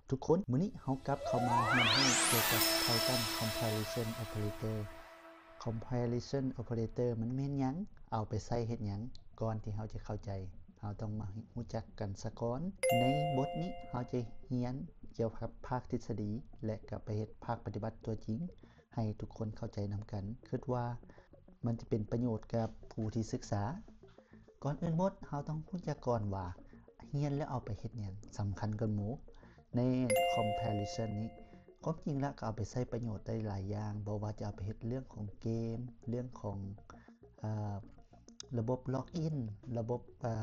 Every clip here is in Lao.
ທຸກຄົນ, ມື້ນີ້ເຮົາກັບເຂົ້າມາຮຽນຮູ້ກ່ຽວກັບ Python Comparison Operator. Comparison Operator ມັນແມ່ນຫຍັງ? ເອົາໄປໃຊ້ເຮັດຫຍັງ? ກ່ອນທີ່ເຮົາຈະເຂົ້າໃຈ, ເຮົາຕ້ອງມາຮູ້ຈັກກັນສາກ່ອນ. ໃນບົດນີ້ເຮົາຈະຮຽນກ່ຽວກັບພາກທິດສະດີ ແລະ ກໍໄປເຮັດພາກປະຕິບັດຕົວຈິງ ໃຫ້ທຸກຄົນເຂົ້າໃຈນຳກັນ. ຄິດວ່າມັນຈະເປັນປະໂຫຍດກັບຜູ້ທີ່ສຶກສາ. ກ່ອນອື່ນໝົດ, ເຮົາຕ້ອງຮູ້ຈັກກ່ອນວ່າ ຮຽນແລ້ວເອົາໄປເຮັດຫຍັງສຳຄັນກວ່າໝູ່. ໃນ comparison ນີ້, ຄວາມຈິງແລ້ວກໍເອົາໄປໃຊ້ປະໂຫຍດໄດ້ຫຼາຍຢ່າງ, ບໍ່ວ່າຈະເອົາໄປເຮັດເລື່ອງຂອງເກມ, ເລື່ອງຂອງ, ເອີ, ລະບົບ login, ລະບົບ, ເອີ,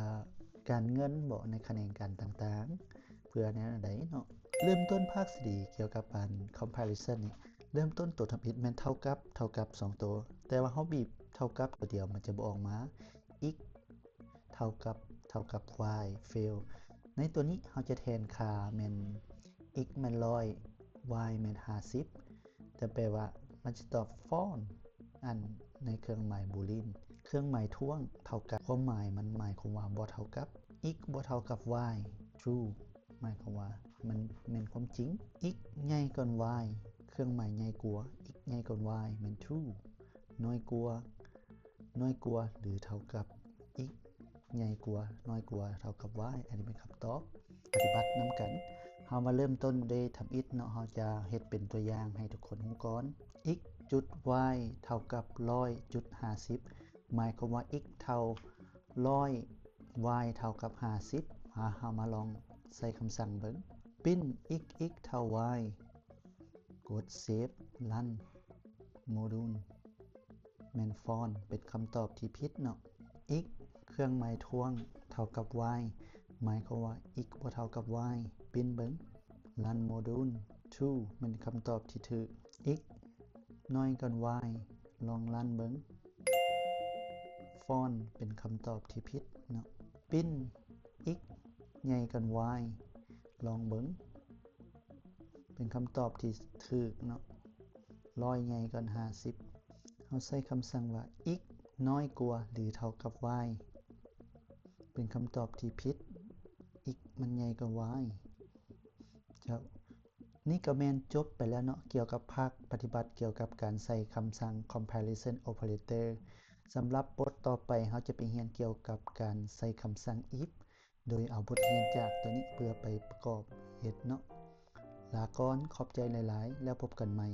ການເງິນບໍ, ໃນຂະແໜງການຕ່າງໆ, ເພື່ອແນວໃດເນາະ. ເລີ່ມຕົ້ນພາກສະດີກ່ຽວກັບການ comparison ນີ້, ເລີ່ມຕົ້ນຕົວທຳອິດແມ່ນເທົ່າກັບ, ເທົ່າກັບສອງຕົວ, ແຕ່ວ່າເຮົາບີບເທົ່າກັບຕົວດຽວ ມັນຈະບໍ່ອອກມາ. x ເທົ່າກັບ, ເທົ່າກັບ y fail. ໃນຕົວນີ້ເຮົາຈະແທນຄ່າແມ່ນ x ແມ່ນຮ້ອຍ, y ແມ່ນຫ້າສິບ, ຈະແປວ່າມັນຈະຕອບ false ອັນໃນເຄື່ອງໝາຍບູລີນ. ເຄື່ອງໝາຍທ້ວງເທົ່າກັບ, ຄວາມໝາຍມັນໝາຍຄວາມວ່າບໍ່ເທົ່າກັບ. x ບໍ່ເທົ່າກັບ y, true ໝາຍຄວາມວ່າມັນແມ່ນຄວາມຈິງ. x ໃຫຍ່ກ່ອນ y, ເຄື່ອງໝາຍໃຫຍ່ກວ່າ, x ໃຫຍ່ກ່ອນ y ແມ່ນ true, ນ້ອຍກວ່າ, ນ້ອຍກວ່າ ຫຼື ເທົ່າກັບ x ໃຫຍ່ກວ່າ, ນ້ອຍກວ່າ, ເທົ່າກັບ y. ອັນນີ້ເປັນຄຳຕອບ. ປະຕິບັດນຳກັນ. ເຮົາມາເລີ່ມຕົ້ນດ້ວຍທຳອິດເນາະ, ເຮົາຈະເຮັດເປັນຕົວຢ່າງໃຫ້ທຸກຄົນຮູ້ກ່ອນ. x ຈຸດ y ເທົ່າກັບຮ້ອຍຈຸດຫ້າສິບ ໝາຍຄວາມວ່າ x ເທົ່າຮ້ອຍ, y ເທົ່າກັບຫ້າສິບ. ເຮົາມາລອງໃສ່ຄຳສັ່ງເບິ່ງ. print x x ເທົ່າ y ກົດ save, run module ແມ່ນ false ເປັນຄຳຕອບທີ່ຜິດເນາະ. x ເຄື່ອງໝາຍທ້ວງເທົ່າກັບ y ໝາຍຄວາມວ່າ x ບໍ່ເທົ່າກັບ y. print ເບິ່ງ. run module, true ແມ່ນຄຳຕອບທີ່ຖືກ. x ນ້ອຍກ່ອນ y, ລອງ run ເບິ່ງ. false ເປັນຄຳຕອບທີ່ຜິດເນາະ. print x ໃຫຍ່ກ່ອນ y, ລອງເບິ່ງ. ເປັນຄຳຕອບທີ່ຖືກເນາະ. ຮ້ອຍໃຫຍ່ກ່ອນຫ້າສິບ. ເຮົາໃຊ້ຄຳສັ່ງວ່າ x ນ້ອຍກວ່າ ຫຼື ເທົ່າກັບ y ເປັນຄຳຕອບທີ່ຜິດ. x ມັນໃຫຍ່ກວ່າ y. ເຈົ້າ, ນີ້ກໍແມ່ນຈົບໄປແລ້ວເນາະ, ກ່ຽວກັບພາກປະຕິບັດກ່ຽວກັບການໃສ່ຄຳສັ່ງ comparison operator. ສຳລັບບົດຕໍ່ໄປ, ເຮົາຈະໄປຮຽນກ່ຽວກັບການໃສ່ຄຳສັ່ງ if ໂດຍເອົາບົດຮຽນຈາກຕົວນີ້ເພື່ອໄປປະກອບເຮັດເນາະ. ລາກ່ອນ, ຂອບໃຈຫຼາຍໆ ແລ້ວພົບກັນໃໝ່.